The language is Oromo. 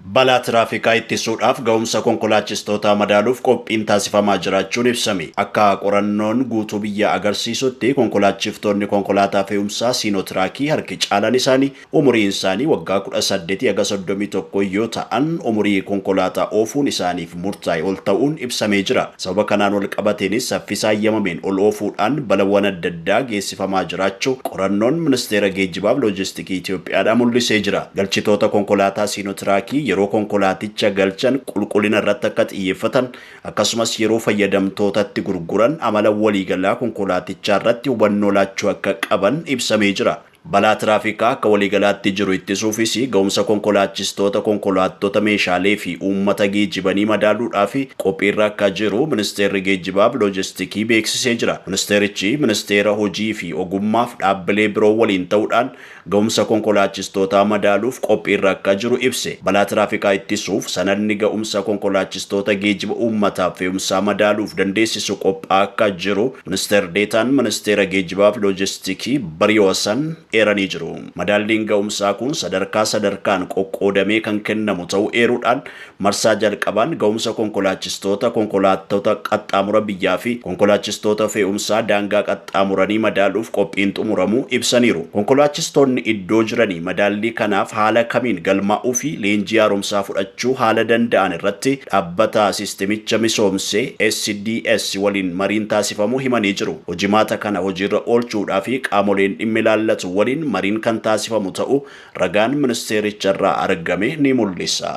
Balaa tiraafikaa ittisuudhaaf ga'umsa konkolaachistootaa madaaluuf qophiin taasifamaa jiraachuun ibsame. Akka qorannoon guutuu biyyaa agarsiisutti, konkolaachiftoonni konkolaataa fe'umsaa Siinootiraakii harki caalaan isaanii umuriin isaanii waggaa 18 haga 31 yoo ta'an, umurii konkolaataa oofuun isaaniif murtaa'e ol ta'uun ibsamee jira. Sababa kanaan wal qabateenis saffisa hayyamameen ol oofuudhaan balawwan adda addaa geessifamaa jiraachuu qorannoon Ministeera Geejjibaaf Loojistikii Itoophiyaadhaa mul'isee jira. Galchitoota konkolaataa Siinootiraakii yeroo konkolaaticha galchan qulqullina irratti akka xiyyeeffatan, akkasumas yeroo fayyadamtootatti gurguran amala waliigalaa konkolaatichaa irratti hubannoo laachuu akka qaban ibsamee jira. Balaa tiraafikaa akka waliigalaatti jiru ittisuufis ga'umsa konkolaachistoota konkolaattota meeshaalee fi uummata geejjibanii madaaluudhaaf qophiirra akka jiru Ministeerri Geejjibaaf Loojistikii beeksisee jira. Ministeerichi Ministeera Hojii fi Ogummaaf dhaabbilee biroo waliin ta'uudhaan ga'umsa konkolaachistootaa madaaluuf qophiirra akka jiru ibse. Balaa tiraafikaa ittisuuf sanadni ga'umsa konkolaachistoota geejjiba uummataaf fe'umsaa madaaluuf dandeessisu qophaa'aa akka jiru Ministeer Deetaan Ministeera Geejjibaaf Loojistikii Bari'oo Hasan eeranii jiru. Madaalliin ga'umsaa kun sadarkaa sadarkaan qoqqoodamee kan kennamu ta'uu eeruudhaan, marsaa jalqabaan ga'umsa konkolaachistoota konkolaattota qaxxaamura biyyaa fi konkolaachistoota fe'umsaa daangaa qaxxaamuranii madaaluuf qophiin xumuramuu ibsaniiru. Konkolaachistoonni iddoo jiranii madaallii kanaaf haala kamiin galmaa'uu fi leenjii haaromsaa fudhachuu haala danda'an irratti dhaabbata siistemicha misoomse SDS waliin mariin taasifamuu himanii jiru. Hojimaata kana hojiirra oolchuudhaaf qaamoleen dhimmi ilaallatu waliin mariin kan taasifamu ta'uu ragaan ministeericharraa argame ni mul'isa.